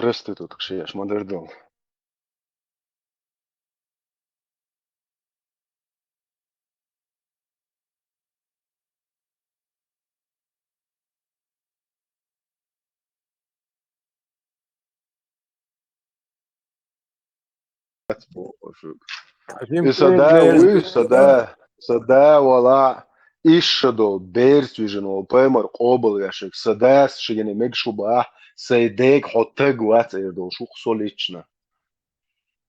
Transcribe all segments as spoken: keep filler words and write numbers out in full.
проститутка шеш ма дердал. Жим И са да прежде уй, са да, са да вала, ишша дол, берц вижин вол, паймар къобал вешик, са дас шигине мег шуба, сай дег хо таг вац эр дол, шух со лично.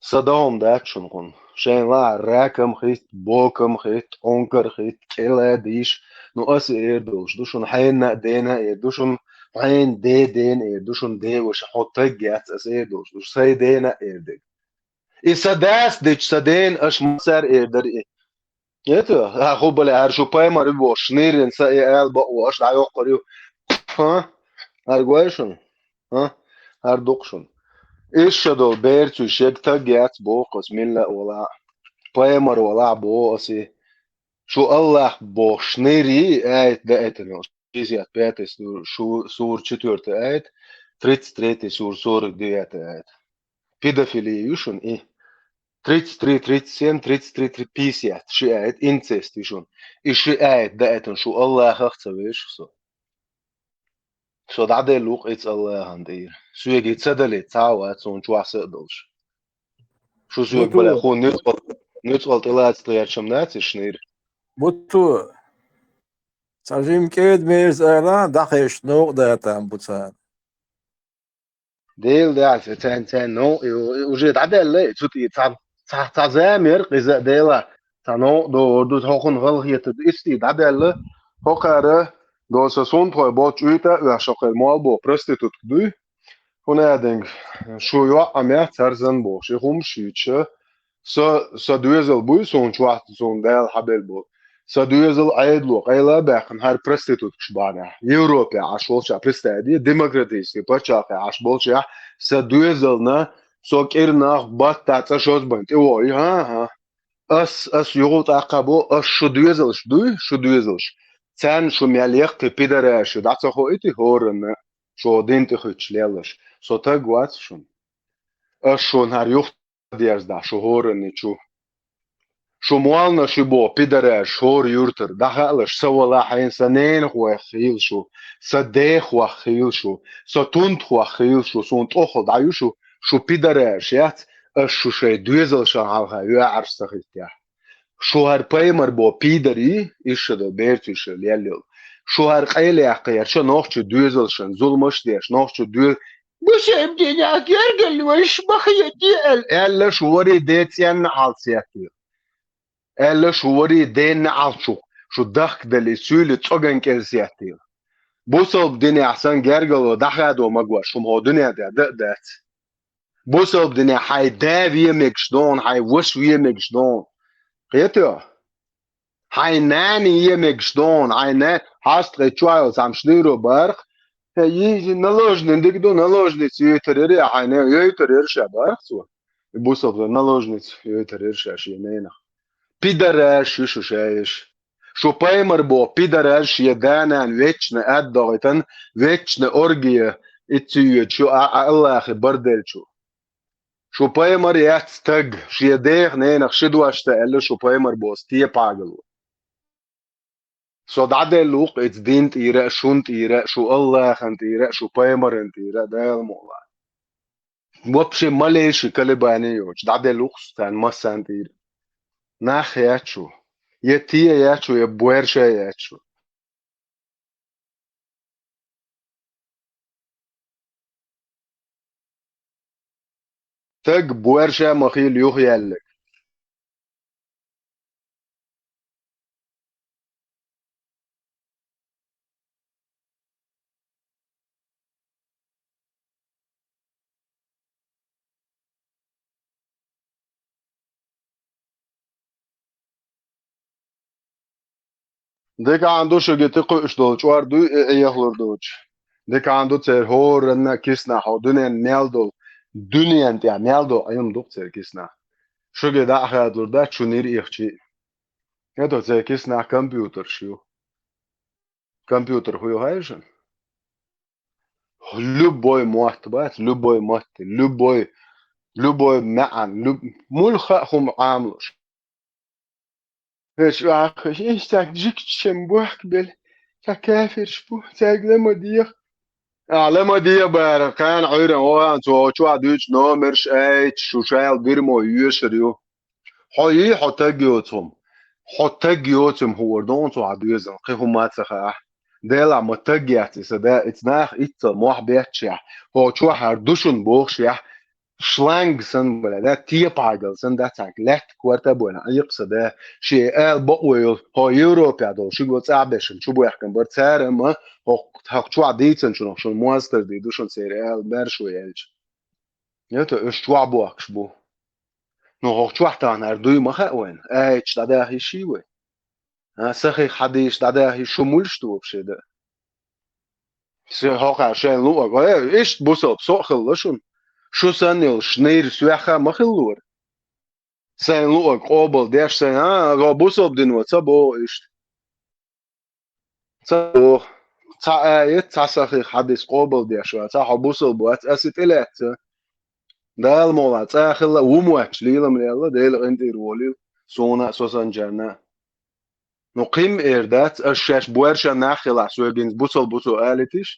Са да хом дац шун хун. Шайн ла ракам хит, бокам хит, онкар хит, кела диш, ну ас эр долш, ду шун хайна дена эр, ду шун хайн де ден эр, ду шун де ваш хо таг яц ас эр долш, ду сай дена эр дег. И са дас дич са ден аш масар эр дар и. Это, а хубали ар шу паймар бо, шнирин са и эл бо, аш да йоққар ю. Ха? Ар гойшун? Ха? Ар дукшун. Ишша дол берцу шек таг яц бо, кос милла вала. Паймар вала бо, аси. Шу Аллах бо, шнири, айт да это, ну, шестьдесят пятый сур, шу-, сур, четвёртый айт, тридцать третий сур, сорок девятый айт. Педофилия юшун и тридцать три, тридцать семь, тридцать три, пятьдесят, ши айт, инцест юшун. И ши айт да это, шу Аллахах ца веш со. Со дадел лук иц Аллахан дир. Суеги ца дали, ца ва, цун чуаса долш. Шу суег Буту. Бала ху нуц, нуц вал тилац тиячам наци шнир. Буту. Ца жим кед мерз ара, дахеш нук да там буцан. Дел да, се цен цен, ну, и у-, и уже да дел ле, цу ти ца, ца, ца зэ мер, къиза дела, ца ну, до, до, хохун гал хиета, исти да дел ле, хокара, до са сун твой бот уйта, я шокер мол бо, проститутка дуй. Хунадинг, шу юа амя царзан бо, ши хум шича, са, са дуэзал буй, сун чуахта, сун дел хабел бо. Са дуэзал айдло, айла бахын, хар проститутка шбана. Европе аш болча, представь, демократический пачалка аш болча, са дуэзал на, со кирнах, бат таца шоз бан, ти вой, ха, ха. Ас, ас югут акабо, ас шу дуэзалш дуй, шу дуэзалш. Цан шу мял якты пидараш, да ца хо ити хорна, шо дин ти хуч лелаш. Со таг вац шун. Ас шун хар юх дерз да, шу хорни чу. Шу муална ши бо, пидараш, хор юртар, дахалаш, са вала хайн, са нен хуах хил шу, са де хуах хил шу, са тунт хуах хил шу, сун тохо да ю шу, шу пидараш яц, ас шу шай дуэзал ша халха, юа арш сахитя. Шу хар паймар бо пидари, ишша до берцу ша лелил. Шу хар къайле яхъяр, ша нохчу дуэзал шан, зулмаш деш, нохчу дуэз-, Бусем диня гергел веш бахъя диэл. Эллаш вари децен алцетил. Эллаш вари ден алчук. Шу дахк дали суйли цоган келсетил. Бусалб диня сан гергало дахадо магва шум хо дуня да да дац. Бусалб диня хай да виемекш дон, хай ваш виемекш дон. Къетё? Хай нани емекш дон, хай на хаст къечуайл сам шныру барх. Хай йизи наложный, дигду наложный цветер ери, хай не йойтер ерша барх цу. Бусалб наложный цветер ерша ши нейнах. Пидараш ши шу шаеш. Шу паймар бо, пидараш ши данан, вечно аддогитан, вечно оргия, ицю ю чу, а, а, Аллахи бардел чу. Шу паймар яц таг, ши дех нейнах ши дуашта элле шу паймар бос тие пагал. Со дадел лук эц дин тира, шун тира, шу Аллахан тира, шу паймаран тира, дал мола. Вообще малейший колебания йоч, дадел лук стан, массан тира. Нах ячу. Е тие ячу, е буэрша ячу. Таг буэрша махил юх яллек. Декан ду шуги ти къуш дол чуар ду, э, э, яхлур дуч. Декан ду цер хорна кисна хо, дуниан мел дол, дуниан тя мел дол, аюм дук цер кисна. Шуги да ахад лур да, чунир ихчи. Это цер кисна компьютер шиу. Компьютер хуй хайшин. Любой мотт бац, любой мотт, любой, любой маьӀан, люб-, муьлхха а хӀума Ӏамалуш. Вешан вахаш, иштта жигчу шен бохк белла, ца кафирш бу, цаьрга ла ма деха. А, ла ма деха бара, кхана Ӏуьйранна, оха, цо чохь дуьйцу номерш айча, шу шайл бирмо йоьшур ю. Хьо йий, хьо таг йоцу хӀума. Хьо таг йоцу хӀума хуур ду хьуна цу хьан доьзална, кхин хӀума а ца хаахь. Делахь ма таг яц и сан да, и ца нах иццал мохь бетташехь, хьо чохь хӀара ду шуна бохушехь, шланг санна, бля, да, тепагал санна, да, цхьаьнга лаьтта корта а бойна, Ӏийкха сан да, шен ала бакъо йолу, хьо Европехь долу шуьга цӀахь бешан чу бехкан бара, цара а ма, хьо, хьо чохь дийцинчунах шуна мостар дийр ду шуна церан ала, маьрша ву аьлча. Ето, уьш чохь бохкуш бу. Ну, хӀокху чохь тахана хӀара дуй ма хаьа вайна, айча дӀадахийша вай. А, сахих хьадийша дӀадахийша шу муьлш ду вообще, да? Ше хьокхара шайн луъаг, э, иштта бусалба со а хилла шуна. Шу санна йолуш, нейр соьхха а ма хиллора. Сайн луъаг къобал деш, сайн, а, хьо бусалба дино ца боху иштта. Ца боху. Цхьа аят, цхьа сахих хьадис къобал деш вац, цхьа хьо бусалба вац, аса и тӀелаьцна. Дала мукъ лахь, цкъа а хилла, ву моьттуш лелам лелла, Дела къинтӀера волийла, суна а, со санначарна а. Ну, кхин эр дац, аш шаьш боьрша нах хилахь, соьгинца бусалба бу со алийтиш.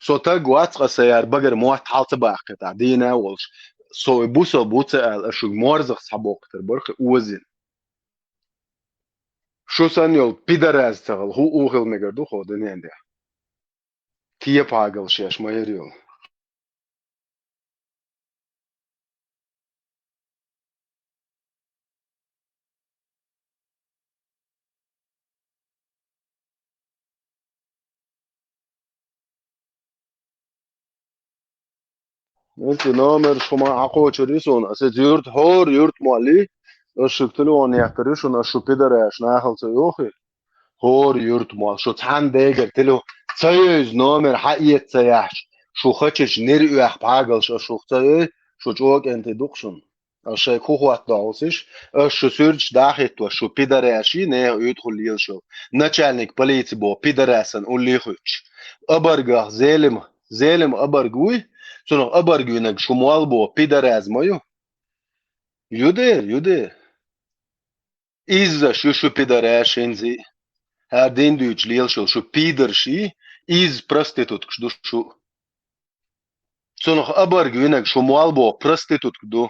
Со таг вац, къа сан яр багара мотт хьал ца баккхийтахь, дийна а волуш. Со и бусалба ву ца ала, аш шуьга морзах схьабоккхуьйтур бара кхин озийна. Шу санна йолу пидараз ца хила, хӀу а хила мегар ду хьо дуьнен тӀехь. Кепагал шаьш ма яр йолу. Ити номерш хӀума Ӏакхочур ю суна, аса иза юрт хӀора юрт молли, ас шуьга телефон еттар ю шуна, ас шу пидараш нахал ца йохи. ХӀора юрт мол, шу цхьана дегар телефон ца йойза номер хьаэца ца яхьаш, шу хачарчу нери оьху пхьагалш ас шух ца йой, шу чӀокӀанти дукха шуна. Ас шайга хӀу хӀотта дохьулсиш, ас шу суьрташ дахиттош, шу пидараши, нехан уьйтӀахула лелаш йолу. Начальник полиции боху пидарасан уллий хуьттуш. Абаргах Зелим, Зелим абарг вуй, цунах абарг винарг шу мол боху пидараз ма ю? Ю де, ю де. Изза шу, шу пидараш хӀинзи. ХӀара дин дуьйцуш лелаш йолу шу пидарши, изза проституткаш ду шу. Цунах абарг винарг шу мол боху проститутка ду.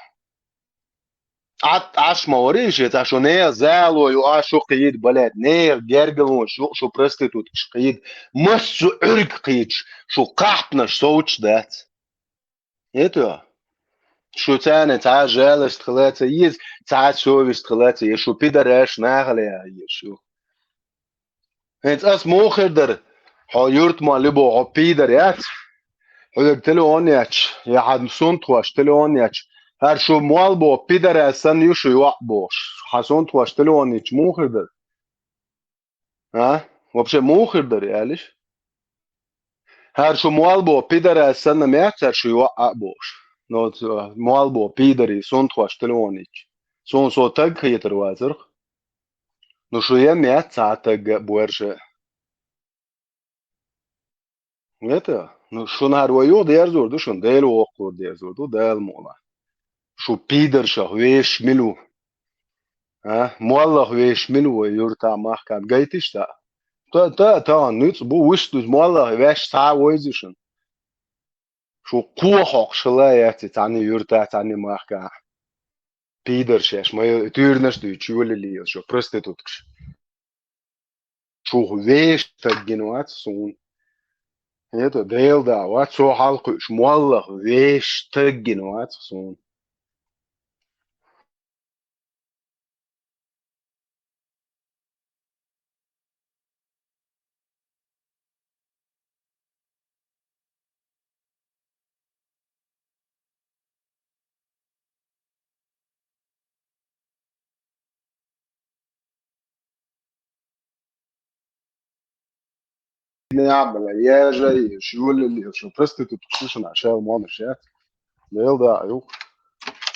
Ӏат Ӏаш ма вари ше, цхьа шу нехан зало ю, а шу кхийда, балет, нехан гергарлонаш ю, шу проституткаш кхийда. Массо а Ӏуьрг кхийдаш, шу кхахьпанаш совцуш дац. Ето? Шу царна цхьа а жалость хила ца еза, цхьа а совесть хила ца еза, шу пидараш нахала яха еза шу. ХӀинца ас муха хир дара, хьо юрт молли боху хьо пидар яц? Хьоьга телефон етташ, я хьан сунтхош телефон етташ, хӀара шу мол боху пидарас санна ю шу йоӀ бохуш, хьан сунтхош телефон етташ муха хир дара? А? Вообще муха хир дара, алиш? ХӀара шу мол боху пидарас санна мех цара шу йоӀ а бохуш. Но, э, мол боху пидари, сунтхош телефон етташ. Суна со таг хетар вацарх. Ну, шу я мех цхьа таг а, боьрша а. Это, ну, шуна хӀара вай юха дерзор ду, шуна Дела воккхур дерзор ду, Дала мукъ лахь. Шу пидаршах вешаш мила ву? А? Моллах вешаш мила ву вай юртахь, махкахь? Гайтиш та? Та, та, та, нуьцкъ бу, вуьш ду, моллах вешаш цхьа а вайзи шуна? Шу кхо хьокхуш хила яц и цхьанна юртахь, цхьанна махкахь. Пидарш еш, ма ю-, туьйранаш дуьйцуш, йолале йолу шу проституткаш. Шух вешан таг гина вац суна. Это Дела да вац, со хьалкхуьуш, моллах вешан таг гина вац суна. Неа бала, ежа, еш, юлили, шу проститутка, шу шуна, шел, мона, шет. Дел да, ю.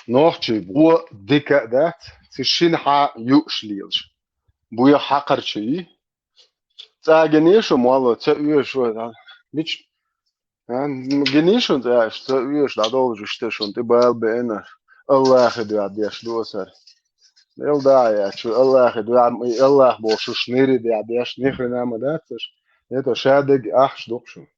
Нохчий бо дика дац, ци шин хьа юш лелаш. Буя хьакхарчий. ЦӀагине шу, моло, ца уьш, шу, да. Мич. Гинийшун цӀаьш, ца уьш дӀадолуш иштта шун тӀе бала беана, Аллахе дуьхьа деш ду асар. Эл да а яц, шу Аллахе дуьхьа, Аллах боху шуш нийри дуьхьа деш, ни хрена ма дац аш. Это шадег ахьаш ду-кх шу.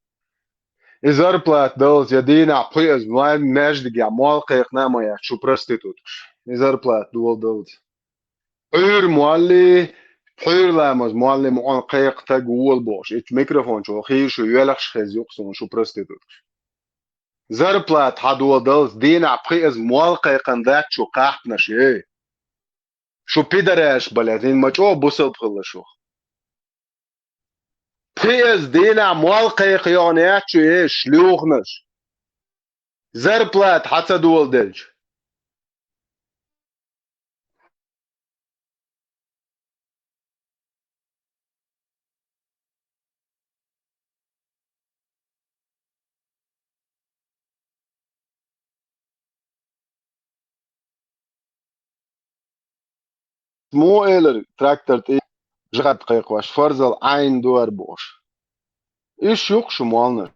И зарплата даллалц я дийнахь пхи эза маьждигехь молла кхайкхина а ма яц шу проституткаш. И зарплата дола даллалц. Ӏуьйра молли, пхьуьйра ламаз молли ма Ӏон кхайкха таг вола бохуш. Итт микрофон чу хийра шу йоьлхуш хеза ю-кх суна шу проституткаш. Зарплата хьан дола даллалц дийнахь пхи эза молла кхайкхина дац шу кхахьпанаш, эй. Шу пидараш бале, хӀинца ма чӀогӀа бусалба хилла шу. Пхи эза дийнахь молла кхайкха йогӀун яц шу, эй, шлюхнаш. Зарплата хьан ца дола делча. Муха элира трактор тӀе жихӀад кхайкхош, фарзал Ӏайн ду ара бохуш. Иштта ю-кх шу молланаш.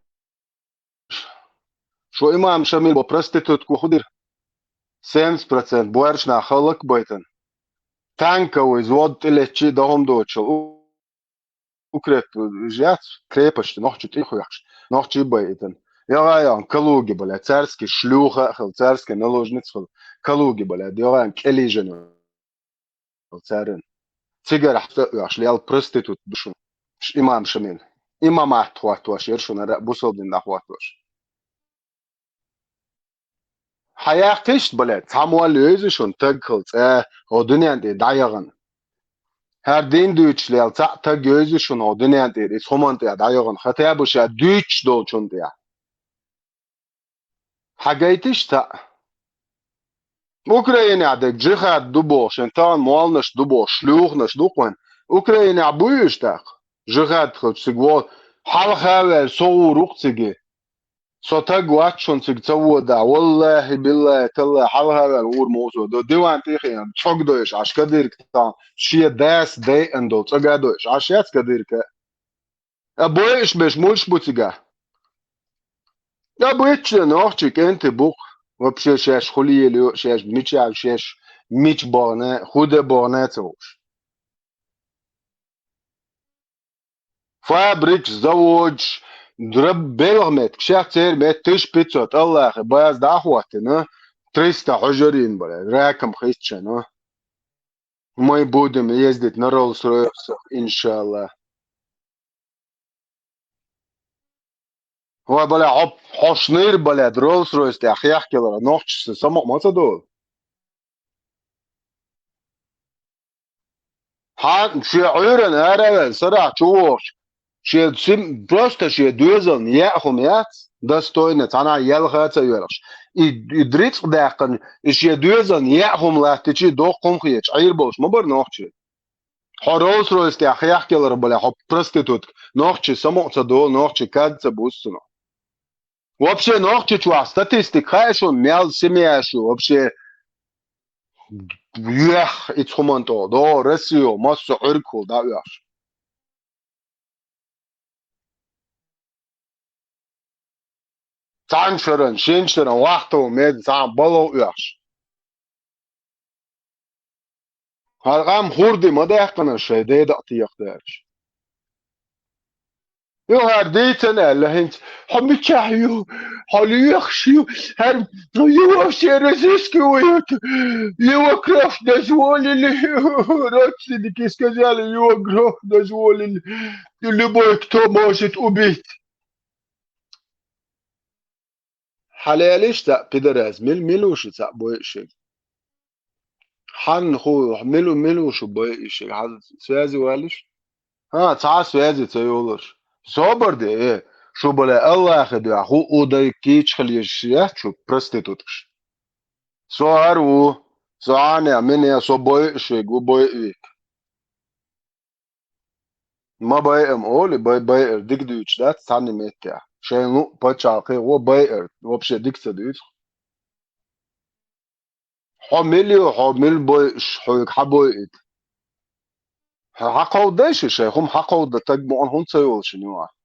Шу имам Шамил бо проститутка хӀун дира? Семьдесят процент боьрша нах хӀаллак а байтина. Танковый взвод тӀе летчи дан хӀума доцуш, укреп яц, крепость, нохчи тӀе а хьоькхуш, нохчи а байтина. ЙогӀа а йогӀун Калуги, бля, царский шлюха а хила, царский наложница а хила, Калуги, бля, йогӀа а йогӀун кӀелижина царна. Цигара хьаста а оьхуш, лел проститут ду шуна. Ш-, имам Шамил. Имамат хӀоттош яра шуна, ара бусалба дин дӀахӀоттош. Хьан яхкхийша, бля, цхьа молла йовзий шуна таг хила цӀа хӀокху дуьнен тӀе дӀаяхана? ХӀара дин дуьйцуш лела цхьаъ таг йовзий шуна хӀокху дуьнен тӀера, иза хӀуманна тӀехь дӀаяхана, хӀета а бу ша дуьйцуш долчунна тӀехь? Хьан гайтиш цхьаъ? Украинехь дерг джихад ду боху, шайн тахана молланаш ду боху, шлюхнаш ду-кх вайн. Украинехь буй уьш тӀаккха? Джихад хилча цига во-, хьалха а ваьлла, со гӀур ву-кх цига. Со таг вац шуна цига ца вода. Валлахи, биллахи, таллахи, хьалха а ваьлла гӀур ма ву со. До диван тӀе а хиъна, цӀога дойуш Ӏаш кадирка тахана, шен дас дайъина долу цӀога а дойуш Ӏаш яц кадирка. А бойуш берш муьлш бу цигахь? А буьйцу шен нохчий кӀентий бу-кх. Вообще шаьш хӀун лелайо, шаьш мичахь, шаьш мича бахана, хӀун де бахана а ца хууш. Фабрикаш, заводаш, драб-, белхан меттиг, шех церан меттиг, тысяча пятьсот, Аллахе, база дӀа а хӀоттийна, триста хьожар йина, бля, раком хӀиттича, ну. Мы будем ездить на Роллс-Ройсах, иншаллах. Вай, бля, хьо, хьо шнийр, бля, Роллс-Ройс тӀехь хехкелара нохчашца самукъа ма ца долу. Хьан шен Ӏуьйранна ара а ваьлла, сарахь чу вогӀуш, шен сим-, просто шен доьзална яа хӀума яц, достойно, цхьанхьа ялха а ца йоьлхуш. И, и рицкъ даьккхина, и шен доьзална яа хӀума латтичий доккха хӀума хеташ, Ӏийр болуш ма бара нохчий. Хьо Роллс-Ройс тӀехь хехкелара, бля, хьо проститутка. Нохчий самукъа ца долу, нохчий кад ца буссуна. Вообще, нохчий чохь статистика хаьа шуна, мел семья шу вообще йоьх ица хӀуманна тӀе, до Россия, массо а Ӏуьргахула дӀаоьхуш. Цхьана шаран, шина шаран вахтал мега цхьана балов оьхуш. ХӀара къам хурди ма даьккхина шайн деда а текхадаьлча. Ю хӀара дийцина аьлла хӀинца, хьо мичахь ю, хьо лоьхуш ю, хӀара его все разыскивают, его кровь дозволили, родственники сказали, его кровь дозволили, любой, кто может убить. Хьалелиш цхьаъ пидорас, мил-, мила ву шу цхьаъ бойуш ерг? Хьанна ху, мила ву, мила ву шу бойуш ерг? Хьан связи валиш? ХӀа, цхьа а связи ца йолуш. Собар де, э, шу бале Аллахе дуьхьа, ху у дай кийча хила езаш яц шу проституткаш. Со хӀара ву, со Ӏанех, минех, со бойуш ерг ву, бойуш вик. Ма байъам олий, бай-, байъар дика дуьйцуш дац цхьанна меттехь. Шайн луъ пачхьалкхе гӀо байъар вообще дика ца дуьйцу. Хьо мила ю, хьо мила бойуш, хьоьга хьан бойуьйту? Хьо хьан кховдадай шу шайн, хӀума хьан кховда таг мукъана хӀунда ца йолу шуна юкъахь?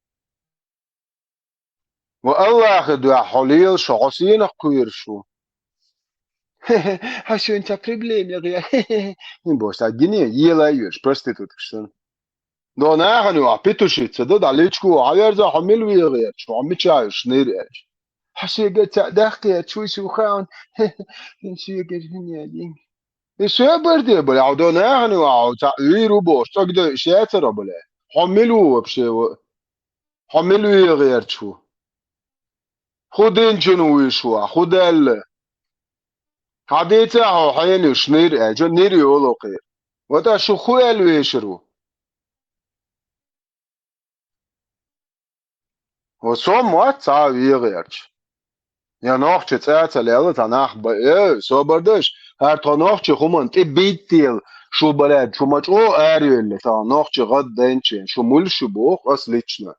Ва Аллахьа дуьхьа хьо лела шо, хьо сенах кхоьруш ву? Хьо шен цхьа проблема яхъя. Бо, ца гине, ела йоьш, проституткаш санна. До нахана ю, а петушица, да, да, личку, а верза, хьо мила вегӀерчу, хьо мича ю шнир аьлча. Хьо шега ца дахкхеташ ву шу хаун, шега жине дин. И шо бар де, бля, хьо до нахана ю, а ца виру бо, цӀогдой шецаро, бля. Хьо мила ву вообще, ва? Хьо мила вегӀерчу ву? Ху динчун вуйш ву, ху даьлла? Хьадийца хьо хьенаш нир аьлча, нир йолу кхера. Вот аш шу ху аьлла вешар ву? Вот со мотт ца вегӀерча. Я нохча цӀа ца лела, ца нах ба, э, собар даш, хӀара тхо нохча хӀуманна тӀе биттел, шу, балад, шу ма чӀо арвелла, ца нохча гӀад денче, шу муьлш ю боху ас лично.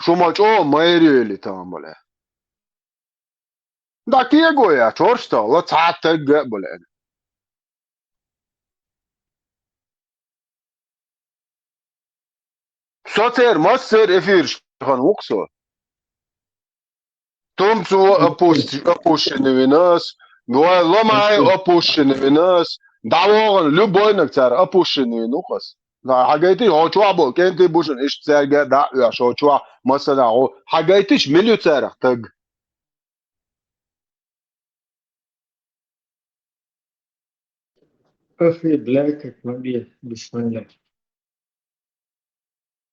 Шу ма чӀо майрели тамале. Да кего я, чорш тала, цхьа тагга а бале. Со цер массер эфирш хан вуксо. Тумцо опущ-, опущенный винас, вай ломай опущенный винас, дӀавогӀан любойнаг цара опущенный винухас. Да, хьагайти, хьо чохь бо, кенти бушун, иштта цаьрга дӀа а оьш, хьо чохь, масала, хьо, хьагайтиш, мил ю царах таг? Ах, и блякать, ма бе, бисмилла.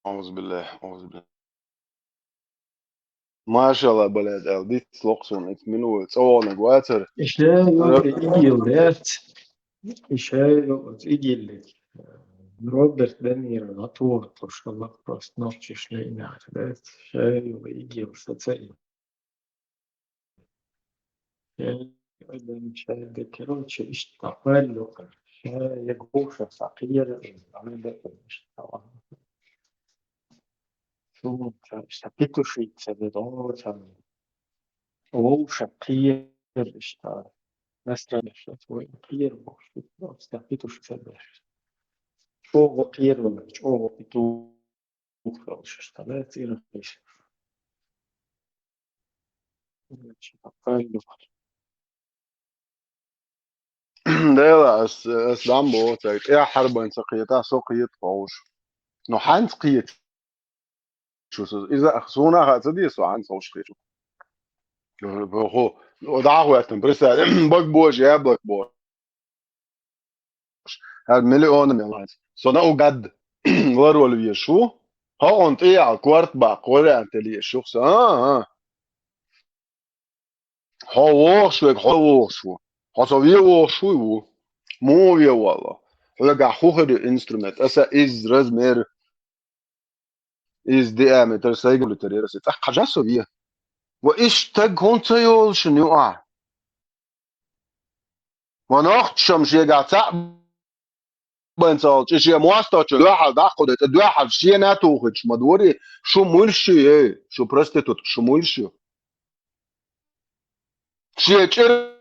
Аузу биллахи, аузу биллахи. Машалла, балед, эл, диц локхуш ву, эцмин ву, цӀа вогӀнаг вацара. Иша йолу игил дац. Иша йолу игиллиг. Роберт Де Ниро, натура, то, что вопрос нохчиш лейнах дац. Иша йолу игил сацаи. Э, адам чайда, короче, иштта къаьлла ю, ша я гуша сакъера, анда иштта ва. Шуна ша иштта петушица де, о, ца. Вовша кхера иштта. Настроение, что твой кхера, вовша, просто петушица де. Чого кхера, чого петушица? Ухалш, стала цӀирахиш. Дела, ас, ас дам боху, цай, тӀехь хьарбан ца кхета, со кхета ховш. Ну, хьанца кхета? Шу со, иза, суна а ца деза, со хьанца ховш кхета? Боху, дӀахӀоьттина, представь, бак божа, яблок божа. ХӀара миллион мел вац. Со наугад ларвала везаш ву. ХӀокхунна тӀехьа корта баккха вариант лезаш ю-кх со. А, а. Хьо вогӀуш верг хьо вогӀуш ву. Хьо со вен вогӀуш вуй ву. Муха вен воллу? Хьоьгахь хӀун хир ю инструмент? Аса иза размер. Иза диаметр сайга луьтар яра аса. ЦӀаккха хьажа со вен. Ва иштта стаг хӀунда ца йолуш ю ахь? Ва нохчашам шегахь цхьаъ бен ца олчу, и шен мостагӀчун дуьхьал дӀаккху дай, цӀа дуьхьал шена а тухуьйтуш ма дори, шу муьлш ю, эй, шу проститутка, шу муьлш ю? Шен чӀир-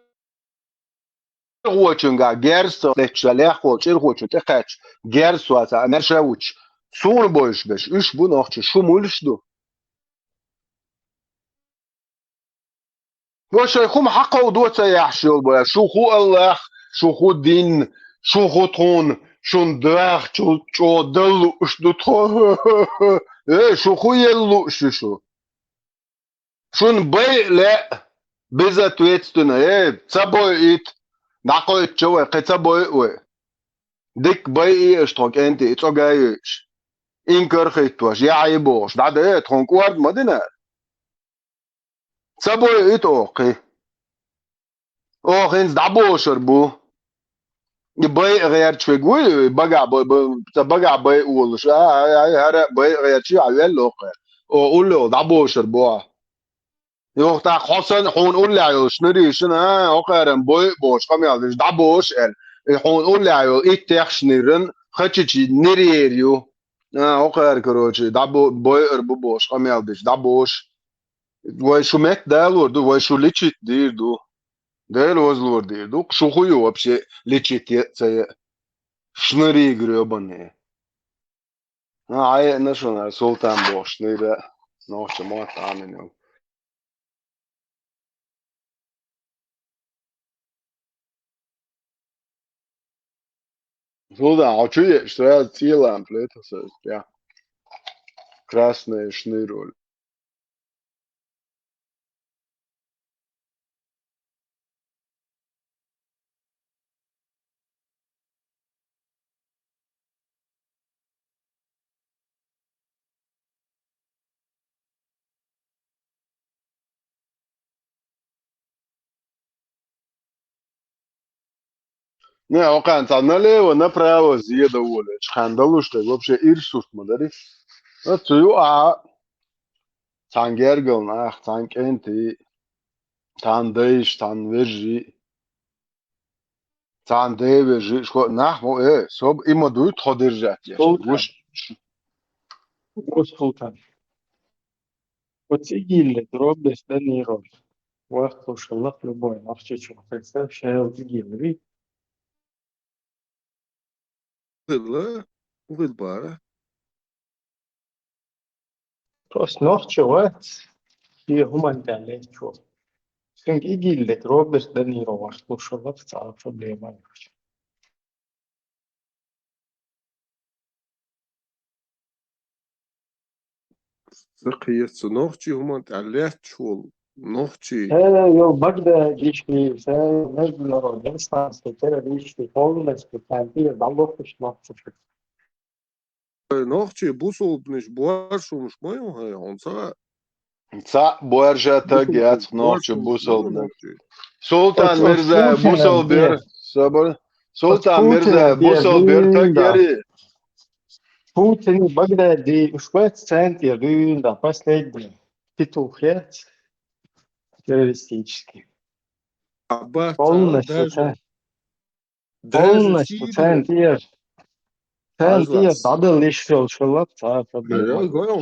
чӀирхочуьнга герз ца летташ, леххо чӀирхочун тӀекхаьчча, герз соца, а мерша вучу, суна бойуш берш, уьш бу нохчий, шу муьлш ду? Ва шайн хӀума хьакховдо ца яхьаш йолу бара, шу хӀун Аллах, шу хӀун дин, шу хӀун тхуна, шун дахчул чӀогӀа дала лууш ду тхо. Э, шу хӀун елла лууш ю шу? Шуна байа лаьа, безответственно, э, ца бойуьйту, дӀакхоьттучу вай, кхин ца бойу вай. Дика байа аша тхо кӀентий, и цӀога а йойуш. Инкар а хӀиттош, яхьий бохуш, дӀаде, тхуна кӀорда ма динара. Ца бойуьйту оха кхин. Оха хӀинца дӀабошур бу. И байа гӀерташ верг вуй, и багахь бай-, бай-, ца багахь байа волуш, а, а, а, хӀара байа гӀерташ а велла оха. Оха уллехула дӀабошур бу ахь. Юха тӀаккха хьо санна, хьуна уллехь йолу шнарий шина, а, оха аран бойа а бохуш, къамел деш, дӀабоша аьлла. И хьуна уллехь йолу иттех шниран, хачичи нир ер ю. А, оха ара, короче, дӀабо-, бойар бу бохуш, къамел деш, дӀабоша. Вай шу метта далор ду, вай шу лечить дийр ду. Дела вазлор дийр ду. Шу хӀун ю вообще лечить е а ца е а? Шнарий грёбаные. А, Ӏайна шуна, Султан бохуш, нира. Нохчийн мотт Ӏамийна йолу. Зулдан, хьо чу еъча, сразу цӀе лам плетаса, я. Красная шнырь олу. Не, окхана цхьа налево, направо зеда волуьйтуш хан далуш дерг вообще ирсурт ма дари. А цу ю а цхьана гергал нах, цхьана кӀентий, цхьана дайш, цхьана вежарий, цхьана девежарий, шко нах мо, э, соб и ма дуй тхо держать еш. Султан. Вуш. Вуш Султан. Оцу игилле дробеш данийро. Вахтуша лах любой нахчичух, представь, шел игилли. Хила, хила бара. Просто нохчо вац, и хӀуманна тӀехь леччо. Цуьнга игилле Роберт Данило вахтуша лац, цхьа проблема ю. Ца кхета цу нохчий хӀуманна тӀехь леччо волу нохчий. Э, йо, Багдадишкий, э, международный, исламский террористский, полностью, там, пир, баллохуш нохчий. Нохчий бусулбанаш боьршумаш ма ю хьайн, хьуна ца хаьа? Цхьаъ боьрша таг яц нохчий бусулбанаш. Султан Мирзаев бусулба яра, собар. Султан Мирзаев бусулба яра таг яри. Путин, Багдади, уж вац центр дуьйна, да, последний петух яц террористический. Аббас, полностью даже центр. Полностью центр. Центр дӀадала йиш йолуш хилла цхьа проблема.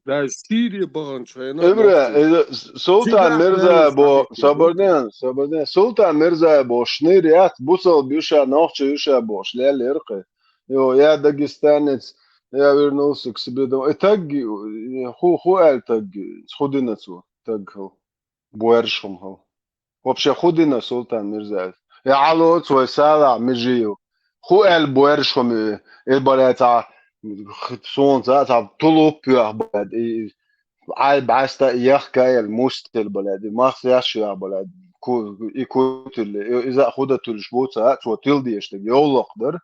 Даже Сирия баханчу хенахь. Эбра, э, Султан Мирзаев бо, собардан, собардан. Султан Мирзаев бо, шныр яц, бусалба ю ша, нохча ю ша бохуш, леллера кхе. Йо, я дагестанец, я вернулся к себе домой. И таг, э, ху, ху аьлла таг, ху дина цо, таг хӀу. Боьрша хӀума хӀу. Вообще, хӀу дина Султан Мирзаев? Я Ӏалоца вай Салахь Межиев. ХӀу аьлла боьрша хӀума ю? Э, бале, цхьа, суна цхьа, цхьа тулуп йоьху, бале, и, Ӏай бӀаьста яхка яьлла мустел, бале, и махса яш йоьху, бале, ку-, и кутилле. Э, иза а хӀу дан туьлуш бу ца, цо тилдеш дерг йовлакх дара.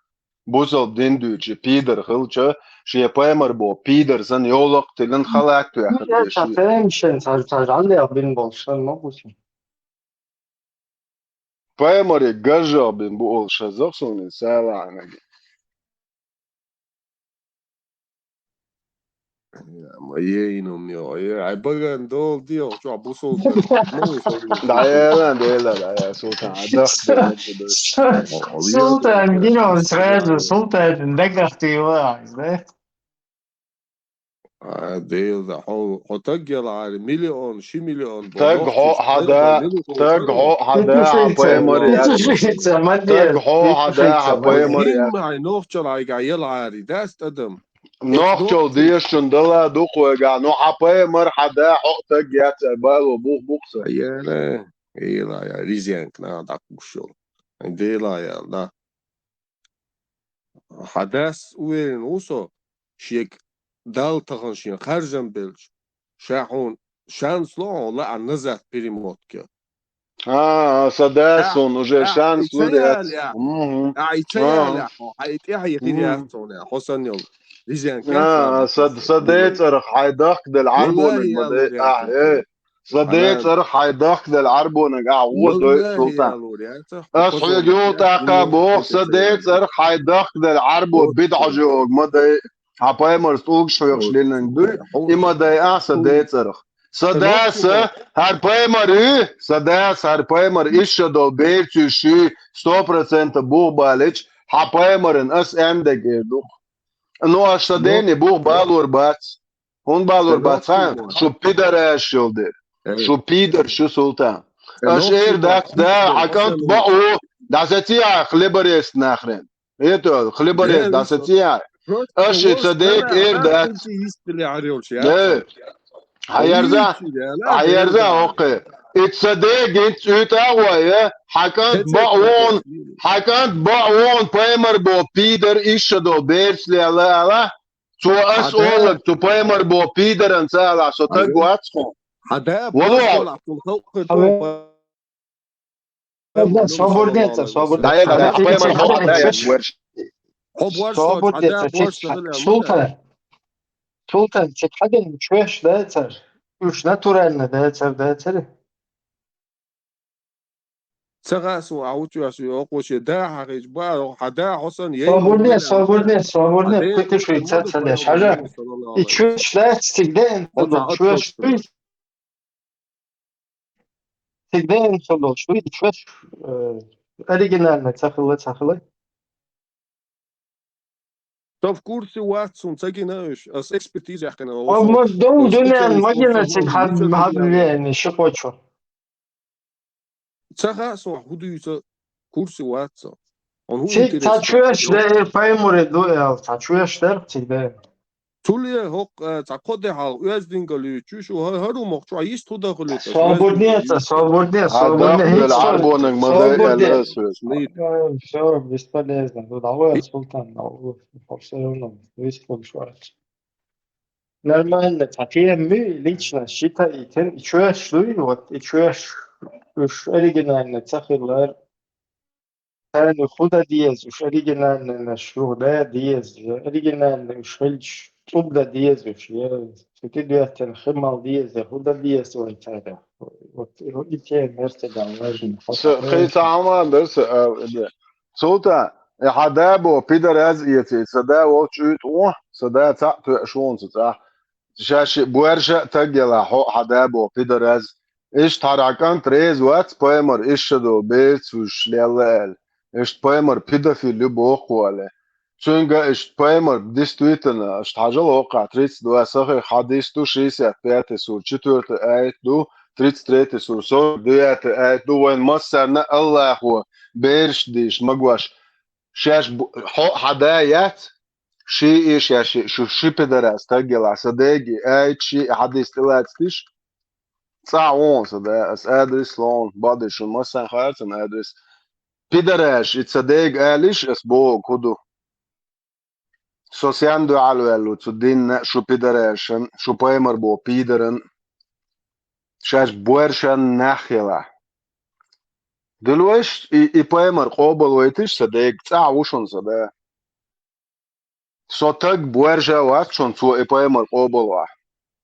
Бусалба дин дуьйцу, пидар хилча, шен пайхамар боху пидар санна йовлакх тиллина халат тоьхна деш. Цхьа тема шен, цхьа, цхьа жанлех бина болуш санна ма бу шен. Пайхамаре гажжах бина бу олуш хеза-кх суна иза, Салахьнага. Я, ма ейнум йо, я, ай баган дол дио, чо бусул. ДӀаела, дела, дӀаела, Султан, а дахка. Султан, гино сразу, Султан, дагахти ва, да? А, дела, да, хьо, хьо таг яла ари, миллион, ши миллион, таг хьо хьада, таг хьо хьада, хьа пайхамар яц. Таг хьо хьада, хьа пайхамар яц. Ай, нохчал айга яла ари, дас тӀадам. Нохчалла дезачун дала ду кхойгахь, ну, хьан пайхамар хьан да хьо а таг яц, ай, бало бух-бух ца. Яра, ила, я, резенка, на, даккхуш йолу. Ай, дела, я, да. Хьан дас уверен ву со, шег Далла тахана шен харжам белча, ша хьуна шанс ло хьуна лаа назад перемотка. А, сан дас суна уже шанс лур яц. Мгм. А, и ца ялехь, хьо, хьан и тӀаьхье хир яц хьуна, хьо санна йолу. Визенко. А, сан, сан ден цӀарах хьайн дахкаделла Ӏарбонаг ма дай. А, э. Сан ден цӀарах хьайн дахкаделла Ӏарбонаг, а, гӀо дой, Султан. Ас хьоьга юха тӀаккха боху, сан ден цӀарах хьайн дахкаделла Ӏарбо бидӀа хьожа ог ма дай. Хьан пайхамарс тӀулгаш хьоьхуш лелланг дуй, и ма дай ахь сан ден цӀарах. Сан дас, хӀара пайхамар ю, сан дас, хӀара пайхамар иша долу берцуьйш ю, сто процентов бух балича, хьан пайхамаран ас аьмнарг эр ду-кх. Ну, аш сан дене бух балор бац. ХӀунда балор бац хьан? Шу пидараш йолу дера. Шу пидарш ю, Султан. Аш эр дац, да, хьан кӀант баъу, дӀасаци ахь хлеборез нахрен. Это, хлеборез, дӀасаци ахь. Аш и ца дек эр дац. Э, Хьаерза, хьаерза, оккхе. Итт са дега, итт цӀуьйтӀа а гӀой, хьа кӀант баъ вон, хьа кӀант баъ вон, пайхамар бо пидар иша до берцле ала ала. Цо ас олаг, цу пайхамар бо пидаранца ала, со таг вац хьо. Хьада Вало. Халкъ Свободнее, свободнее. Хьо борш Султан. Султан, цик хьаден чуьш дацар. Уьш натурально дацар, дацар. Ца гӀа су а учуяш ю окъуше да хьагӀич ба, хьада хьосан ей. Свободнее, свободнее, свободнее. Куьтуш ца ца деш хьажа. И чуьш дац, цик ден, чуьш. Цигден ца долуш дуй, чуьш, э, оригинальный ца хилла, ца хилла. Со в курсе вац, сун ца гина уьш. Ас экспертиза яхкина. О, мо дов дуьнен магина циг хад хад вени ши кочу. Ца ха со хӀу дуьйца курсе вац со. Он хӀу Циг ца интересно чуьш чуьш. Да, э, паймуре ду, э, ца чуьш дер, циг да. Цуле хӀокх, э, цхьа кхо де хьал, оьздингал ю, чуьш у, хӀа-, хӀару мох, чу йист хӀу дахули та, Свободнее, оьздингал ю. Свободнее, Хьа свободнее, дахбел хӀиц Ӏарбонаг ма дай свободнее. Аьлла, соьс. Э, всё, бесполезно. Ну, давай, Султан, давай, всё равно, весь получается. Нормально, цхьа тема ю, лично считайте, и чуьш дуй, вот, и чуьш, уьш оригинально ца хилар. Царна хӀу дан деза, уьш оригинальныйнаш, хӀу дан деза, оригинальный уьш хилча, цӀуб дан деза уьш, я цу тӀе доьттина хи мала деза, хӀу дан деза вайн царна. Вот, и тема мерседан важно. Са хи ца хьама дара са, а, де. Султан, э, хьа да бо пидар аз эций, са да вол чуьйтӀа вон, са да цхьаъ тоьаш вон цу цӀа. Ша ши боьрша а таг яла хьо а хьа да бо пидар аз. Иштта хьара хьа кӀант реза вац пайхамар иша ду берца уьш лелла аьлла. Иштта пайхамар педофил ю боху аьлла. Цуьнга иштта пайхамар действительно, иштта хьажал оккхахь тридцать два сахих хьадис ду, шестьдесят пятый сур, четвёртый аят ду, тридцать третий сур, сорок девятый аят ду, вайн массарна Аллахо бераш дийш магош. Шаьш бу-, хьо а хьа да яц, ши и шаьш и, шу ши пидарас таг яла, са деги, аят ши и хьадис тӀелацдиш. ЦӀа вон са да, ас адрес лон, бади шун массан харцан адрес. Пидараш, и ца дега алиш, ас богу хӀу ду. Со сен дуьхьал ваьллу цу динна шу пидарашан, шу пайхамар бо пидаран, шаьш боьршан нах яла. Дилвайш, и, и пайхамар къобалвайтиш са дега, цӀа ву шун са да. Со таг боьржа вац шун цо и пайхамар къобалвахь.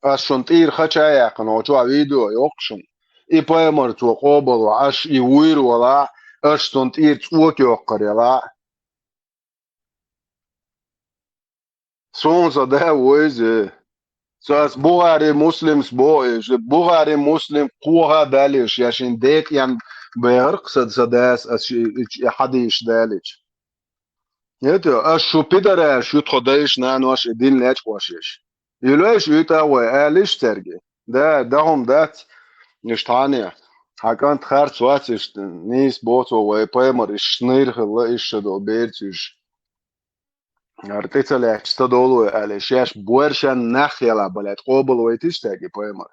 Ас шун тӀийр хача яьккхина, хьо чохь видео йоккху шун. И пайхамар цо къобалвахь, аш и вуйр вала, аш цун тӀийр цӀока йоккхар яла. Суна со да войзе. Со ас Бухари Муслимс бо, Бухари Муслим кхоха далеш, я шин декъян бехар, кхсад са дас, ас ши-, и хьадиш далич. Нет, аш шу пидараш, шу тхо дайш, нанош, и дин лечкъош еш. Юлеш, уьйтӀа вай, алиш церги. Да, да хӀум дац, иш тхьане. Хьа кӀант харц вац, иш нийс боцо вай, пайхамар, иш шнайр хилла, иш ша до берцуш. Ар тӀе ца лаьтташ ца долу вай, алиш, шаьш боьршан нах яла, балет, къобал вайтиш церги пайхамар.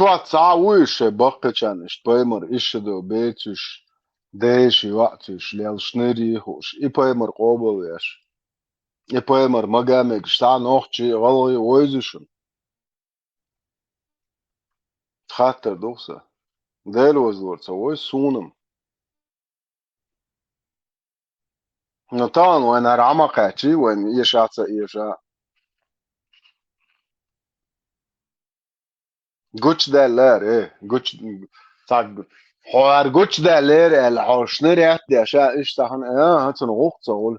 Чохь цхьа а вуй шайн баккхичарна, иштта пайхамар, иштта ду, бецуш, дайша, йоӀцуш, лелаш, нерий хууш, и пайхамар къобалвеш, и пайхамар магамегаш, цхьа нохчий, гӀалгӀай войзу шуна? Хаттар ду-кх сан. Дела вазлора ца вой суна-м. Ну, тахана вайна хӀара Ӏама кхаьчий, вайна эша а ца эша а. Гучадаьллара, э, гуч-, цхьа, хьо хӀара гучадаьллара аьлла, хьо шныр яц деш, а, иштта хьан, а, хьан цунна гӀуллакх ца гӀур.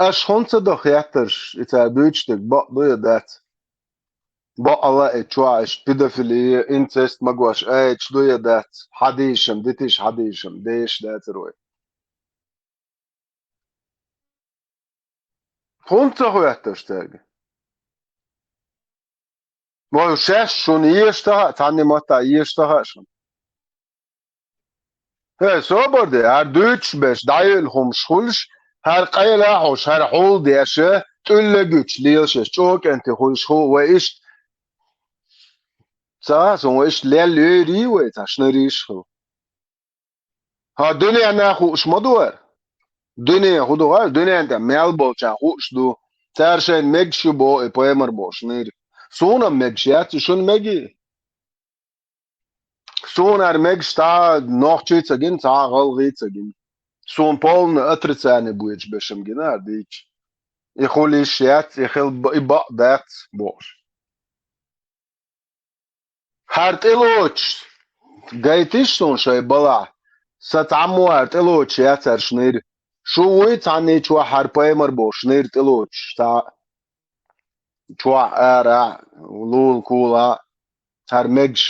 Аша хӀунда ца до хеттарш, и цара буьйцуш дерг бакъ ду я дац? Бакъ а ла, э, чохь иштта педофилия, инцест магош, а, эчу ду я дац? Хьадийшам, дитиш хьадийшам, деш дацар вай. ХӀунда ца хӀоьтташ цаьрга? Вай шаьш шуна ешаш таха а, цхьанне матта ешаш таха а шуна. ХӀей, собар де, хӀара дуьйцуш берш, дӀайолу хӀумаш хуьлуш, хӀара къайла а хьош, хӀара хьул деш, тӀулла гуьтуш лелаш, чӀокӀанте хуьлуш хӀу вай иштта. Ца а, сон вай иштта лелла йойрий вай, цхьа шнарийша хила. ХӀан, дуьненна хууш ма ду хӀара? Дуьне хӀун ду хӀара? Дуьненна тӀе мел болчарна хууш ду. Цара шайна мегаш ю боху и пайхамар болуш нир. Суна-м мегаш яц, и шуна мегий? Суна хӀара мегаш цхьа а нохчий ца гина, цхьа а гӀалгӀий ца гина. Суна полный отрицание боьдуш берш-м гина хӀара дийцча. И хуьлуш яц, и хила ба-, и бакъ дац бохуш. ХӀара тӀелоцуш гайтиш суна шайн балахь, сан цхьаммо хӀара тӀелоцуш яцарш нир. Шу вуй цхьанний чохь хӀара пайхамар болуш нир тӀелоцуш, цхьа чохь, арахь, лула-кула, цхьара мегаш.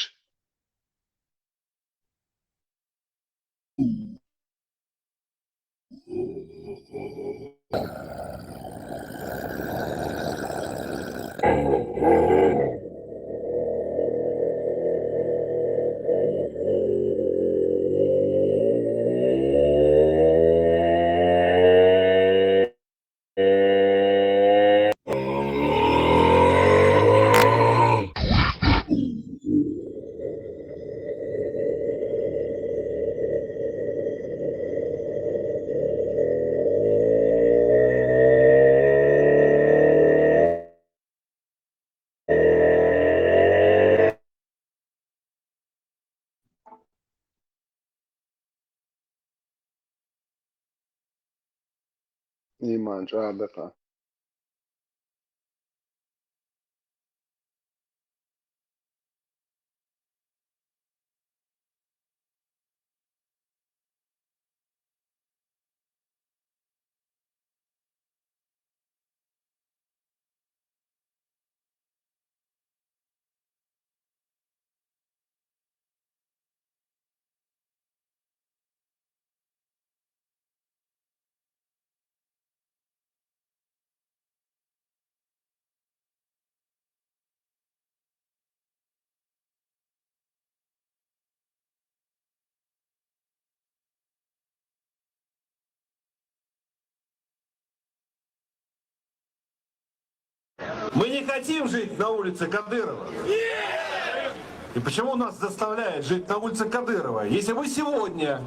Ийман чӀагӀдаккха. Мы не хотим жить на улице Кадырова. И почему нас заставляют жить на улице Кадырова? Если мы сегодня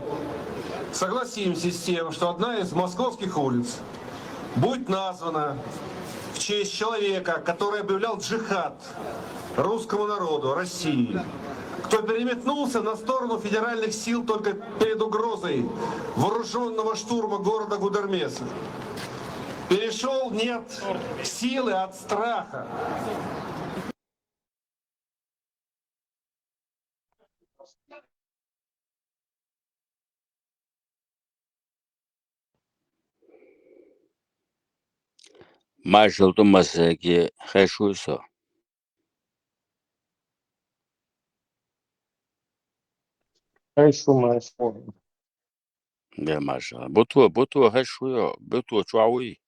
согласимся с тем, что одна из московских улиц будет названа в честь человека, который объявлял джихад русскому народу, России, кто переметнулся на сторону федеральных сил только перед угрозой вооружённого штурма города Гудермеса. Перешёл не от силы, а от страха. Маршал ду массаьрга, хезаш вуй со? Хезаш ву, маршал. Де, маршал. Буто, Буто хезаш вуй, Буто чохь вуй?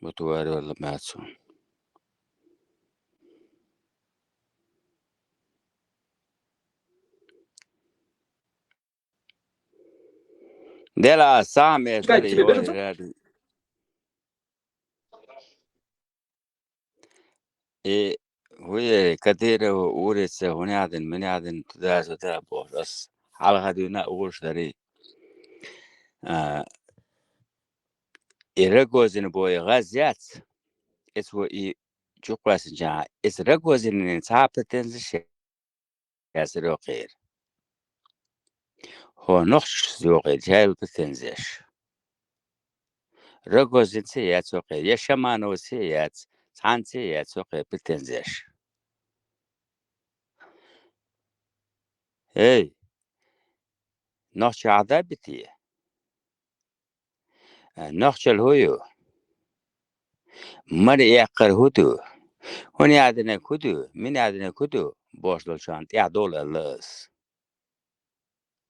Буто ваьрвелла маьцу. Дела сам эшари йори. И хӀуе Кадырова урица хӀунехдина, минехдина туда-сюда бохуш, ас хьалха дуьйна а угӀуш дарий. А, и Рогозин бой гӀаз яц, эцо и чукхоьссинчохь, эца Рогозинан цхьа а претензиш яцара кхера. ХӀо нохчашца йокъе жайла претензеш. Рогозинца яц йокъе, я Шамановца яц, цхьанца яц йокъе претензеш. Эй, нохча Ӏадабитий? Э, нохчал хӀу ю? Мара эккхар хӀу ду? ХӀуни адинаг хӀу ду? Мини адинаг хӀу ду? Бош долчарна тӀехь довла аьлла ас.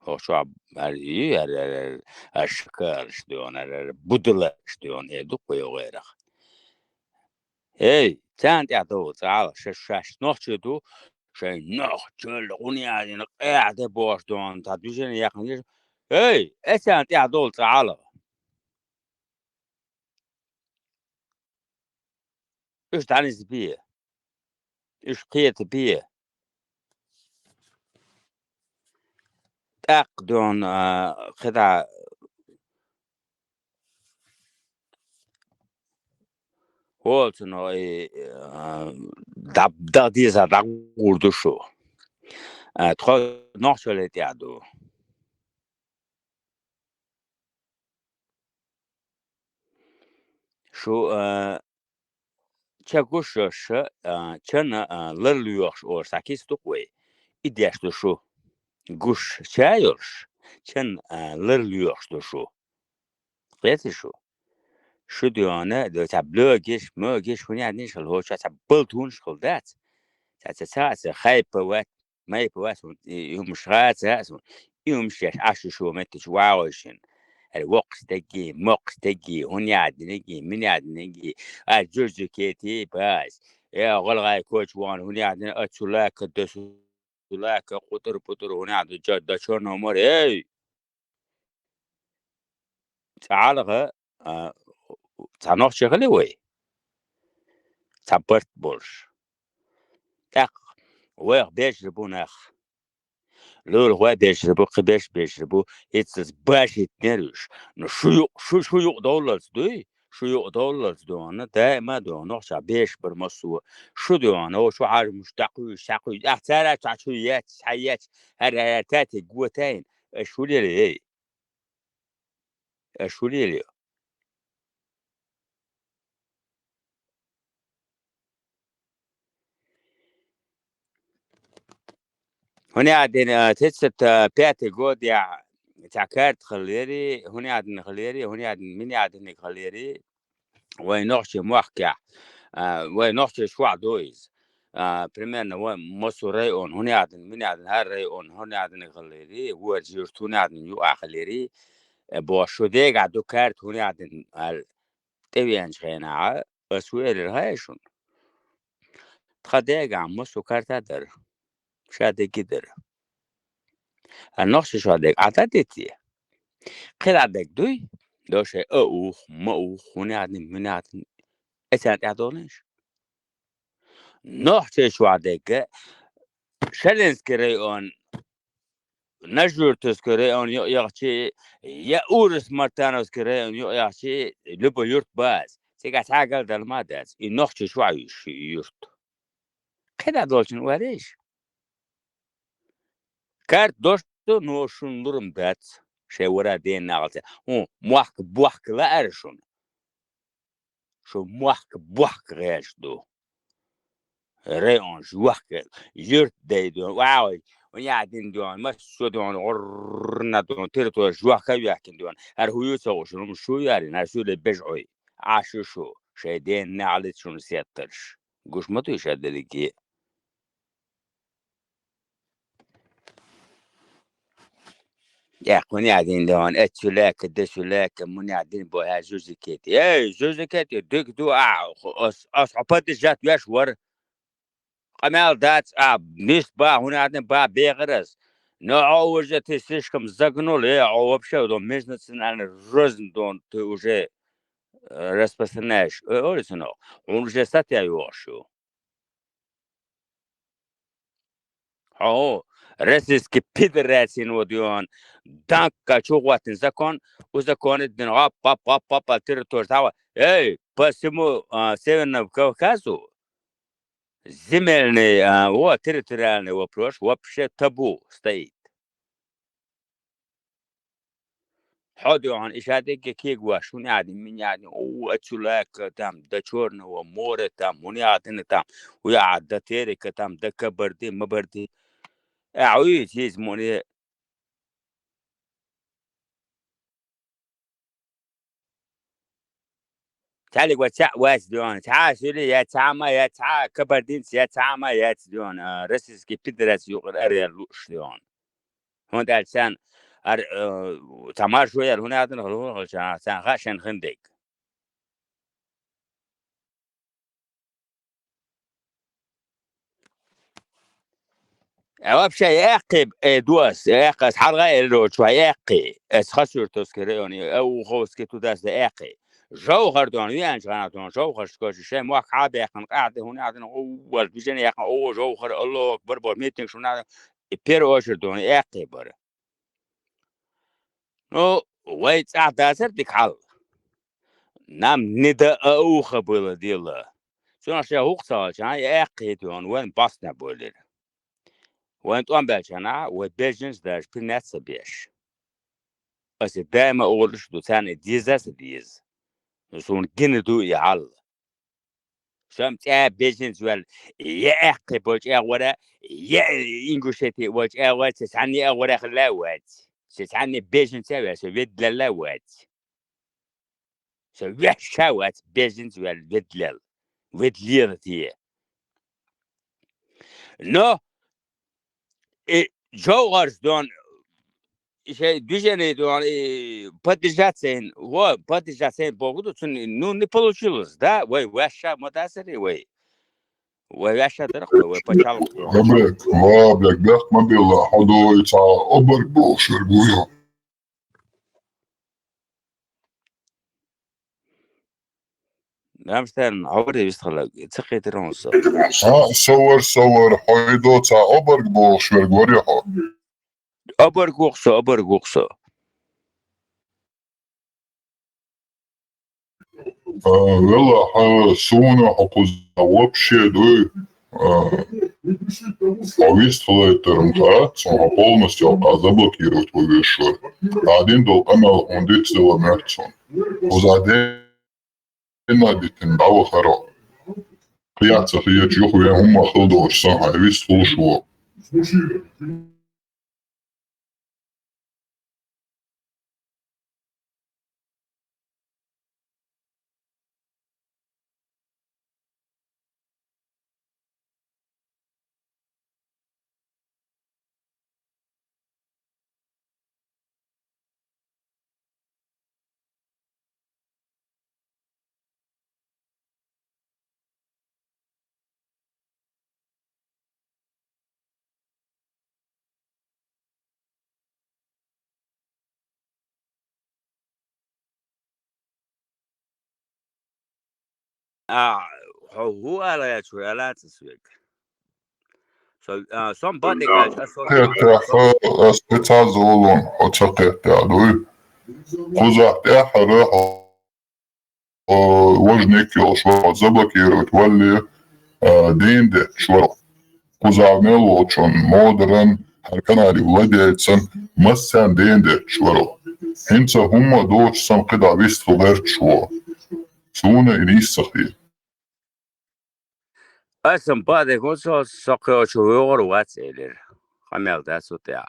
Хьо чохь ар ю, ар, ар, ар, ар шакараш дуьйна, ар, ар будалаш дуьйна, э, дукха йогӀерах. Эй, царна тӀехь довла, цкъа Ӏала, шаьш, шаьш нохчий ду, шайн нохчалла гӀуни а дина, къаьхьа де бохуш дуьйна, цхьа движение яьккхина еш. Эй, э, царна тӀехь довла, цкъа Ӏала. Уьш дӀаниза бе. Уьш кхета бе. ТӀаккха дуьйна, а, кхидӀа волчунах и, а, дӀа-, дӀа деза дӀагӀур ду шу. А, тхо нохчалле тӀехь ду. Шу, а, ча гуш йолуш, а, чан, а, лар лоьхуш олуш цхьа кица ду-кх вай. И деш ду шу. Гуш ча йолуш, чан, а, лар лоьхуш ду шу. Кхетий шу? Шу дуьйна, ду цхьа блогиш, могиш, хӀуни а динаш хила хӀоча, цхьа балтонаш хила дац. Цхьа, цхьа, цхьа, цхьа хайпа вац, майпа вац, и, и хӀумаш хаца ас, и хӀумаш еш Ӏаш ю шу меттачу вагӀой шин. Ара воккхаш дегги, моккхаш дегги, хӀуни а динеги, мини а динеги, ара жуьжзикети бац. Э, гӀалгӀай коча вон, хӀуни а дина, ацу лака, дасу лака, къутур-путур, хӀуни а ду, жа-, да чорно мор, эй! ЦӀа ӀалгӀа, а, цхьа нохчи хили вай? Цхьа барт болуш. ТӀаккха вайх бежар бу нах. Луьра гӀой бежар бу, кхин беш бежар бу, эццас башийтинера уьш. Ну, шу юкъ, шу, шу юкъ довллалц дуй? Шу юкъ довллалц дуьйна, даима а дуьйна, нохча беш бар массо а. Шу дуьйна, о, шу хьажа муш дӀакхуьйш, схьакхуьйш, ахь цара цхьа чу еццаш, схьаеццаш, хӀара, хӀара, тати го тайна. Аша хӀун лелий, эй? Аша хӀун лелий? ХӀуни а дина, а, тридцать пятый годехь цхьа карта хилари, хӀуни а дина хилари, хӀуни а дина, мини а диниг хилари. Вайн нохчийн мохкехь, а, вайн нохчийн шохь ду иза. А, примерно вайн массо а район, хӀуни а дина, мини а дина, хӀара район, хӀуни а дина хилари, вуьржа юрт хӀуни а дина юкъахь хилари, э, бохуш, шу дегахь ду карта хӀуни а дина аьлла, тӀевеанчу хенахь, ас ву элира хьай шуна. Тхан дегахь массо а карта дара, ша дегги дара. А нохчийн шохь дерг Ӏа дӀадитий? Кхин дӀа дерг дуй? До шайн а ух, ма ух, хӀуни а дина, мини а дина. Эцарна тӀаьхьа долийша. Нохчийн шохь дерг Шаленский район, Нажуртовский район юкъ яхчи, я Урус-Мартановский район юкъ яхчи, любой юрт бац. Цигахь цхьа а галдала ма дац. И нохчийн шохь ю шу юрт. Кхин дӀа долчун варийша. Карта дош ду, но шуна лурам дац. Шайн вара ден нагӀалца. ХӀун, мохк-бохк лаьара шуна? Шу мохк-бохк гӀерташ ду. Районаш вохка, юрт дай ду, вай, вай, дин ду, массо а ду, гӀуррна ду, территорияш вохка а вехкина ду. ХӀара хӀун ю ца гӀуш, хӀума шу яри, хӀара шу ле бежа Ӏой. Ӏа шу шу, шайн ден нагӀалица шуна сеттарш. Гуш ма дуй ша дерриге. Э, хӀуни а дин дон, эццу лаька, десу лаька, муни а дин бо хьаьжжу зикет. Эй, жу зикет, дик ду, а, ас, ас хьо паддижат веш вар. Къамел дац, а, мис ба, хӀуни а дин ба бегӀар ас. Но хьо уже ты слишком загнул, э, хьо вообще дон межнациональный рознь дон, ты уже, э, распространяешь. Э, ори сынок, хьуна уже статья йохуш ю. Хьо, Российский Федерацин ву дуьйхьан, данкка чу гӀоттина закон, у законе дина гӀап, гӀап, гӀап, гӀап, а территори тхьава. Эй, по всему, а, Северному Кавказу земельный, а, вот, территориальный вопрос вообще табу стоит. Хьо дуьхьан иша дегге кегваш, хӀун яди, мин яди, о, ацулака там, да чёрного моря там, хӀун яди там, у я да терека там, да кабарди, мабарди. А, уй, чиз моне. Цалик ва ца вац дуьхьан, ца сили, я ца ма, я ца кабардинц, я ца ма, я ц дуьхьан, а, Российский Федерация юкъар арял луш дуьхьан. ХӀунда аьлча царна ар-, э, тамаш ваяр хӀунда аьлча, хӀунда аьлча, царна ха шен хин дег. Э, вообще, яьккхи, э, дос, яьккхи, ас хьалгӀа эл рочу, яьккхи. Эс Хасюртовский район, э, Уховский туда-сюда яьккхи. Жовхар дон, венч гӀана дон, жовхар скочи, шей мох хьа бехкан, къахьди хӀун яхна, о, вал бижен яхна, о, жовхар, Аллаху акбар, бор, митинг шуна, и первую очередь дон, яьккхи бар. Ну, вай цӀа дацар дик хьал. Нам не до ауха было дело. Цунах ше хӀух ца валча, я эккхийта йону, вайн басна болир. Вайн тӀом баьлча, вай беженцы даже принять ца беш. Аса даима угӀурлуш ду, царна и деза ца деза. Ну, суна гина ду и хьал. Шам цӀа беженцы ваьлла, я эккхий болчу эгӀора, я Ингушети болчу эгӀора, ца цхьанне эгӀора хилла вац. Ца цхьанне беженцы ваьлла, ца ведлелла вац. Ца ваьшша вац беженцы ваьлла, ведлел, ведлера те. Но и жовхӀарш дон, и шай движение дон, и поддержать цейн, во, поддержать цейн богу ду, цун, ну, не получилось, да? Вай ваьшша ма дацари вай. Вай ваьшша дарах вай, вай пачалх. Ва, блядь, ва, блядь, бехк ма билла, хьо дой ца обарг бохуш верг ву йо. Дамштайн, хьо варе вистхалаг, ца кхетар хьуна со. А, со вар, со вар, хьо и до ца обарг бохуш верг варе хьо. Обарг ву-кх со, обарг ву-кх со. А, вела, хьан суна хьо кхуза вообще дуй, а, хьо вистхалайтарм хац, хьо полностью хьо заблокировать ву вешвар. Адин дол къамел хьун дицдела мерцун. Кхуза ден а дитин дӀавахаро. Кхияца хиячу юха вен хӀумма хила долуш сан хьайн вистхуш ву. А, хьо хӀун ала яц, хӀу ала ца соьга? Со, а, со-м бан дика аьлча, аса со Кхетта, аса аса ца зулун, хьо ца кхетта дуй. Кхузахь тӀаьххьара хьо, хьо важа ник йолуш вара, хьо заблокировать валле, а, дийна детташ вара. Кхузахь мел волчун, модаран, хьан канале владельцан, массарна дийна детташ вара. ХӀинца хӀумма а доцуш сан кхидӀа вистхила гӀерташ ву. Суна и нийса ца хета. Аса-м бан дика со, со кхечу вогӀур вац элира. Къамел дац цу тӀехь.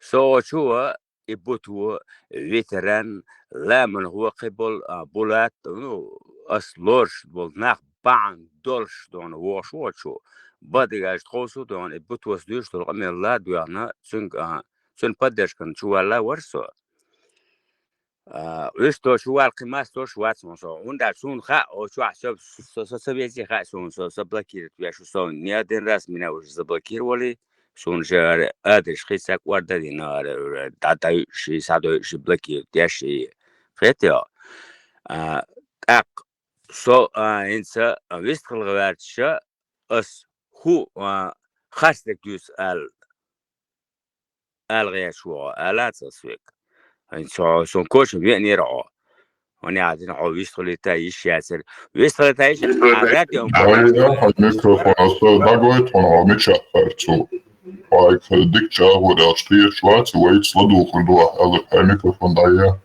Со оцу а, и бутво, ветеран, ламанхо кхин болу, а, Булат, ну, ас лоруш болу нах бахьана долуш дона вогӀуш ву оцу. Бан дика аьлча тховсу дона, и бутвос дуьйш долу къамелла а доьгӀна, цуьнга, а, цуьнан поддержкана чу валла вара со. А, вуьшто чу вала кхин мастор вац хьуна со. ХӀунда аьлча суна хаьа, оцу чохь со, со, со, со везе хаьа суна, со, со блокировать веш ву со. Не один раз меня уже заблокировали. Суна же ара адрес хи сак орда дина ара, ара, дӀа, дӀа, ши, схьадой, ши блокировать деш, и хетта. А, тӀаккха со, а, хӀинца вистхила гӀерташа, ас хӀу, а, харцдерг дуьйцу аьлла. Ала гӀерташ ву хьо, ала ца соьга. ХӀинца хьо сон кочам веанера хьо. ХӀунда аьлча хьо вистхилийта йиш яцара. Вистхилийта йиш яцара, а радио Дайа, хьайн микрофон, аса дӀагойту хьуна хьо мичахь харцо. Хьайга дика чӀагӀо даьлча кхеташ вац, вайца ладугӀур ду ахь аьлла, хьайн микрофон дӀая.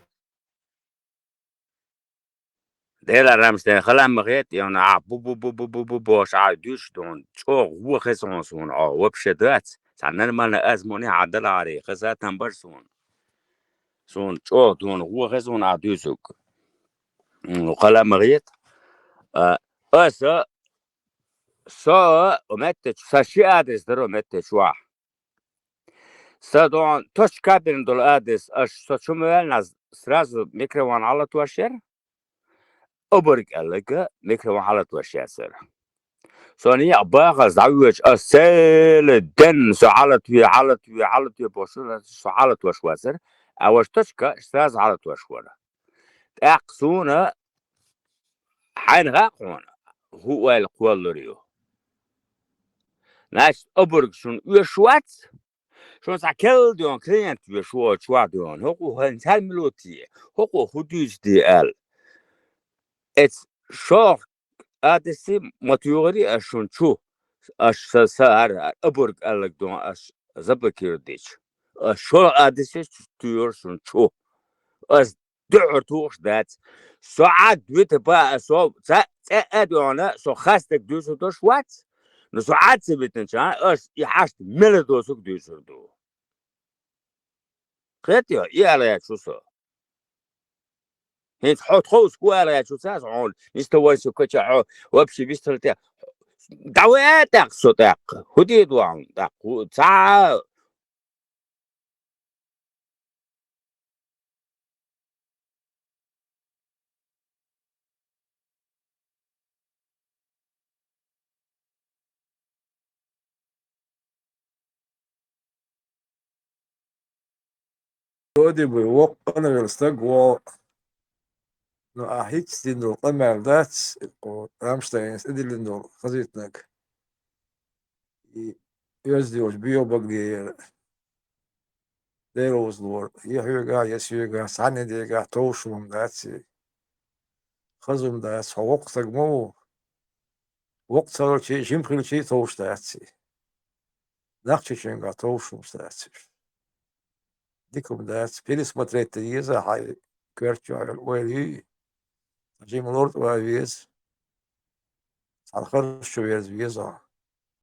Дела Рамштайн хала ма хет, я на а бу бу бу бу бу бу бу ша дюш дон. ЧӀогӀа вон хезон суна, а вообще дац. Цхьа нормально аз муни хьадалари, хеза там бар суна. Суна чӀогӀа дон вон хезон а дюсуг. М, хала ма хет. А, аса, со, метте, са ши адрес даро метте чуа. Са дон точка бин дол адрес, аш со чумвел нас сразу микроволновка алатвашер. Оборг аллага микроволновка алатвашер сер. Сони а бага завуч а сел ден со алатви, алатви, алатви бошуна со алатваш васер. А ваш точка сразу алатваш вара. ТӀаккха суна хьайна гӀакъона, хӀу ойла кхоллар ю. Значит, оборг шун оьш вац, шун цхьа келла доьгӀна клиент веш вац, чуа доьгӀна, хӀокху хӀан цхьа минуте, хӀокху хӀу дуьйцу де аьлла. Эц шох адреси ма туьйгӀари аш шун чу, аш са, са ар, оборг аллаг дон аш заблокировать дича. Аш шох адреси туьйгӀар шун чу. Ас дуьхьар тухуш дац. Со Ӏад вита ба, со ца, цӀе а доьгӀна, со хастаг дуьйцур долуш вац. Но со Ӏад ца витинча, ас и хьашт мела досуг дуьйцур ду. Кхетайо, и ала яц шу со. ХӀинца хьо тховса хӀу ала яц шу ца, хьуна, нистовой со кача хьо, вообще вистал те. Давай тӀаккха со тӀаккха. ХӀу де ду хьуна тӀаккха? ХӀу, ца Вроде бы, воккхана велла стаг вол. Ну, а хӀинца дина долу къамел дац, о, Рамштайнс тӀедиллина долу хазийтинарг. И оьзда йолчу био баглера. Дера узлора. Я хьоьгахь, я соьгахь, цхьанне дегахь товш хӀума дац и. Хаза хӀума дац, хьо воккха стаг ма ву. Воккха ца хилчий, жима хилчий товш дац и. Нах чеченгахь товш хӀумаш дац уьш. Дика хӀума дац, пересмотреть дан еза хьайн коьрта чохь йолу ойла юй. Жима лортӀа ван веза. Цхьана харш чу верза веза хьо.